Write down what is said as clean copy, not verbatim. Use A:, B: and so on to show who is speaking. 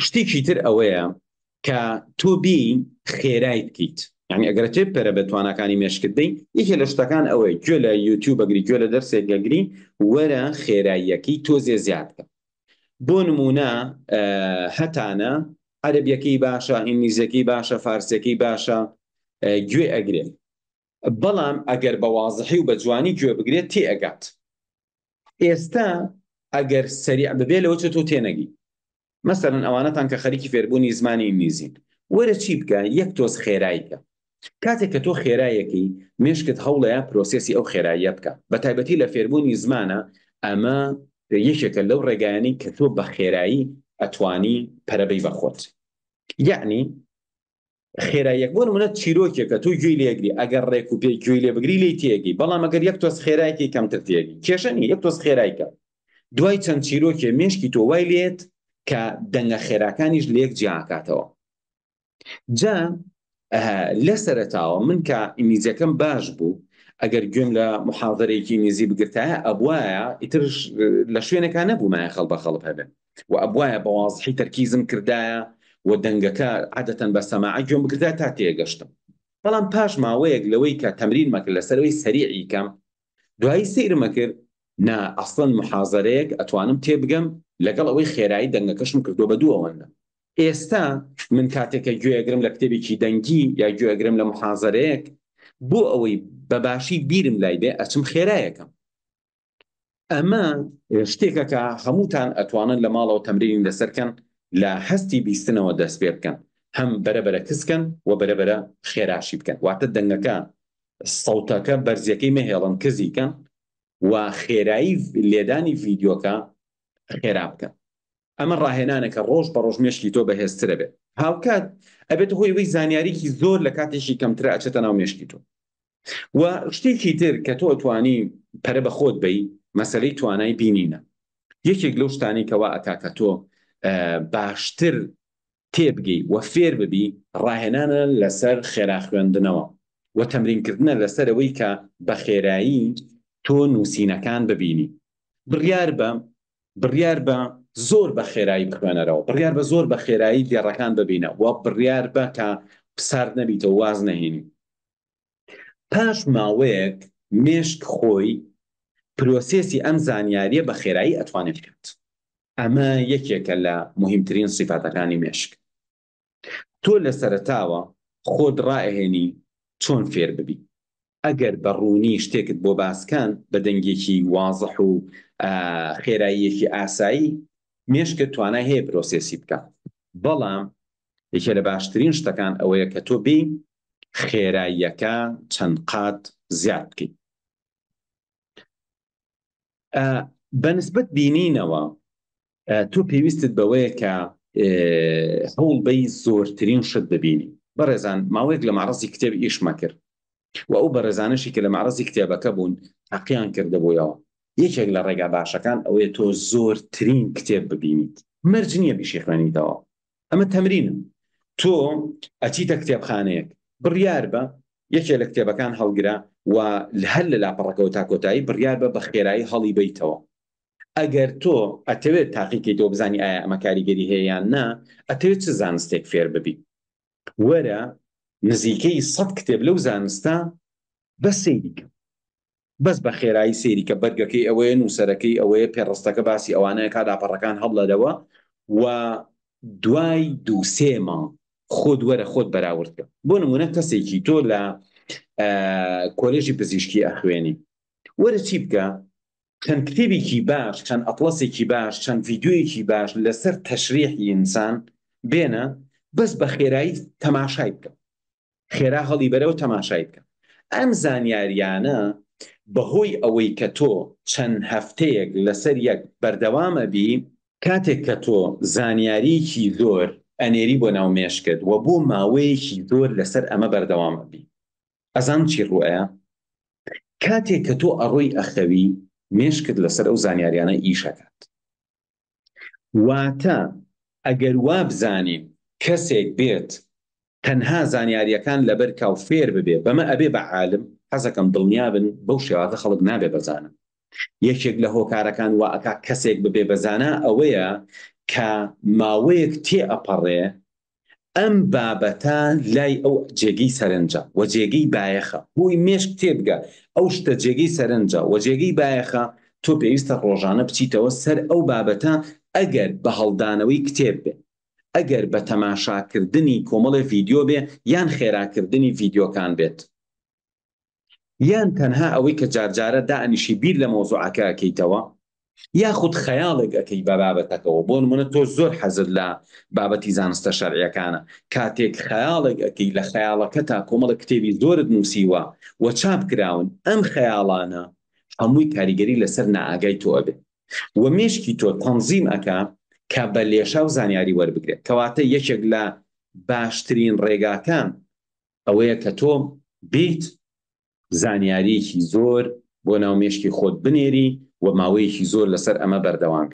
A: شتێکی تر ئەوەیە کە تۆ بی خێرای بکەیت یعنی ئەگەر تێ پەرە بە تواناکانی مێشکت بی یەکێ لە شتەکان ئەوەیە گوێ لە یوتیوب بگری گوێ لە دەرسێک گەگری وەرە خێراییەکەی تۆزێ زیاد بکە بۆ نمونە هەتانە عەربیەکەی باشە ئینگلیزیەکەی باشە فارسیەکەی باشە گوێ ئەگرێ بەڵام ئەگەر بە وازحی و بە جوانی گوێ بگرێت تێ ئەگات ئێستا ئەگەر سەریع ببێ لەوە چێ تۆ تێنەگی مەسەلەن ئەوانەتان کە خەریکی فێربوونی زمانی ئینگلیزین وەرە چی بکە یەک تۆز خێرایی کە کاتێک کە تۆ خێرایەکەی مێشکت هەوڵەیە پرۆسێسی ئەو خێراییە بکە بە تایبەتی لە فێربوونی زمانە ئەمە یەکێکە لەو ڕێگایانەی کە تۆ بە خێرایی ئەتوانی پەرەبەی بە خۆت یەعنی خێراییەک بۆ نمونە چیرۆکێکە تۆ گوێی لێگری ئەگەر ڕێک و پێک گوێی لێ بگری لێی تێگەی بەڵام ئەگەر یەک تۆز خێرایکی کەمتر تێگەی کێشە نییە یەک تۆز خێرایکە دوای چەند چیرۆکێ مێشکی تۆ وای لێت کە دەنگە خێراکانیش لێک جیاکاتەوە جا لە سەرەتاوە من کە ئینگلیزیەکەم باش بوو ئەگەر گوێم لە محاضرەیەکی ئینگلیزی بگرتایە ئەبوایە ئیتر لە شوێنێکا نەبوومایە خەڵ بە خەڵپ هەبێ و ئەبوایە بە وازحی تەرکیزم کردایە و دەنگەکە عادەتەن بە سەماعە گوێم بگرتایە تا تێگەشتم بەڵام پاش ماوەیەک لەوەی کە تەمرینمە کرد لەسەرەوەی سەریعی کەم دوایی سەیرمە کرد نا ئەسڵەن محازەرەیەک ئەتوانم تێبگەم لەگەڵ ئەوەی خێرایی دەنگەکەشم کردووە بە دوو ئەوەندە ئێستا من کاتێک کە گوێ ئەگرم لە کتێبێکی دەنگی یا گوێ ئەگرم لە محازەرەیەک بۆ ئەوەی بە باشی بیرم لای بێ ئەچم خێرایەکەم ئەمە شتێکە کە هەمووتان ئەتوانن لە ماڵەوە تەمرینی لەسەر کەن لە هەستی بیستنەوە دەست پێ بکەن هەم بەرەبەرە کز کەن و بەرەبەرە خێراشی بکەن واتە دەنگەکە سەوتەکە بەرزیەکەی مەهێڵن کزی کەن و خێرایی لێدانی ڤیدیۆکە خێرا بکەن ئەمە ڕاهێنانێکە ڕۆژ بە ڕۆژ مێشکی تۆ بەهێزترە بێت هاوکات ئەبێتە هۆی ئەوەی زانیاریکی زۆر لە کاتێکی کەمترە ئەچێتە ناو مێشکی تۆ و شتێکی تر کە تۆ ئەتوانی پەرە بە خۆت بەی مەسەلەی توانای بینینە یەکێک لەو شتانەی کەوا ئەکا کە تۆ باشتر تێبگەی و فێر ببی ڕاهێنانە لەسەر خێرا خوێندنەوە و تەمرینکردنە لەسەر ئەوەی کە بە خێرایی تۆ نووسینەکان ببینی بڕیار بە بڕیار بە زۆر بە خێرایی بخوێنەرەوە بڕیار بە زۆر بە خێرایی دێڕەکان ببینە و بڕیار بە کە سارد نەبیتەوە واز نەهێنی پاش ماوەیەک مێشک خۆی پرۆسێسی ئەم زانیاریە بە خێرایی ئەتوانێت بکات. ئەمە یەکێکە لە موهیمترین سیفاتەکانی مێشک. تۆ لە سەرەتاوە خۆت ڕائەهێنی چۆن فێر ببی. ئەگەر بە ڕوونی شتێکت بۆ باسکان بە دەنگێکی وازح و خێراییەکی ئاسایی مێشکت توانای هەیە پرۆسێسی بکا. بەڵام یەکێ لە باشترین شتەکان ئەوەیە کە تۆ بێی خێراییەکە چەند قات زیاد بکەیت. بەنسبەت بینینەوە تۆ پێویستت بەوەیە کە هەوڵ بەی زۆرترین شت ببینی. بەڕێزان ماوەیەک لە مەعرەزی کتێب ئیشمە کرد و ئەو بەڕێزانەشی کە لە مەعرەزی کتێبەکە بوون تاقیان کردبوویەوە. یەکێک لە ڕێگا باشەکان ئەوەیە تۆ زۆرترین کتێب ببینیت. مەرج نییە بیشیخوێنیتەوە. ئەمە تەمرینە. تۆ ئەچیتە کتێبخانەیەک، بڕیار بە یەکێ لە کتێبەکان هەڵگرە و هەر لە لاپەڕەکەوە تا کۆتایی بڕیار بە بە خێرایی هەڵی بەیتەوە. ئەگەر تۆ ئەتەوێت تاقیکەیتەوە بزانی ئایا ئەمە کاریگەری هەیە یان نا، ئەتەوێت چ زانستێک فێر ببی؟ وەرە نزیکەی سەت کتێب لەو زانستە بەس سەیری کە. بەس بە خێرایی سەیری کە بەرگەکەی ئەوەیە نووسەرەکەی ئەوەیە پێڕستەکە باسی ئەوانەیە کا لاپەڕەکان هەڵدەرەوە و دوای دوو سێ مانگ خۆت وەرە خۆت بەراورد کە بۆ نمونە کەسێکی تۆ لە کۆلێژی پزیشکی ئەخوێنی وەرە چی بکە چەند کتێبێکی باش چەند ئەتڵەسێکی باش چەند ڤیدیۆیەکی باش لەسەر تەشریحی ئینسان بێنە بەس بە خێرایی تەماشای بکە خێرا هەڵی بەرەوە تەماشای بکە ئەم زانیاریانە بەهۆی ئەوەی کە تۆ چەند هەفتەیەک لەسەر یەک بەردەوام ئەبی، کاتێک کە تۆ زانیاریەکی زۆر ئەنێری بۆ ناو مێشکت و بۆ ماوەیەکی زۆر لەسەر ئەمە بەردەوام ئەبی ئەزان چی ڕوئەیا؟ کاتێک کە تۆ ئەڕۆی ئەخەوی مێشکت لەسەر ئەو زانیاریانە ئیش ئەکات واتە ئەگەر وابزانین کەسێک بێت تەنها زانیاریەکان لەبەر کا و فێر ببێ بەمە ئەبێ بە عالم، حەزەکەم دڵنیا بن بەو شێوازە خەڵک نابێ بە زانا. یەکێک لە هۆکارەکان وا ئەکا کەسێک ببێ بە زانا ئەوەیە کە ماوەیەک تێ ئەپەڕێ ئەم بابەتە لای ئەو جێگەی سەرنجە و جێگەی بایەخە، بۆی مێشک تێبگا ئەو شتە جێگەی سەرنجە و جێگەی بایەخە، تۆ پێویستە ڕۆژانە بچیتەوە سەر ئەو بابەتە ئەگەر بە هەڵدانەوەی کتێب بێ، ئەگەر بە تەماشاکردنی کۆمەڵێ ڤیدیۆ بێ یان خێراکردنی ڤیدیۆکان بێت. یان تەنها ئەوەی کە جارجارە دائەنیشی بیر لە مەوزوعەکە ئەکەیتەوە یاخود خەیاڵێک ئەکەی بە بابەتەکەوە بۆ نمونە تۆ زۆر حەزت لە بابەتی زانستە شەرعیەکانە کاتێک خەیاڵێک ئەکەی لە خەیاڵەکەتا کۆمەڵێک کتێبی زۆرت نووسیوە و چاپ کراون ئەم خەیاڵانە هەمووی کاریگەری لەسەر نائاگای تۆ ئەبێ و مێشکی تۆ تەنزیم ئەکا کە بە لێشاو زانیاری وەربگرێت کەواتە یەکێک لە باشترین ڕێگاکان ئەوەیە کە تۆ بێیت زانیارییەکی زۆر بۆ ناو مێشکی خۆت بنێری و ماوەیەکی زۆر لەسەر ئەمە بەردەوام بیت.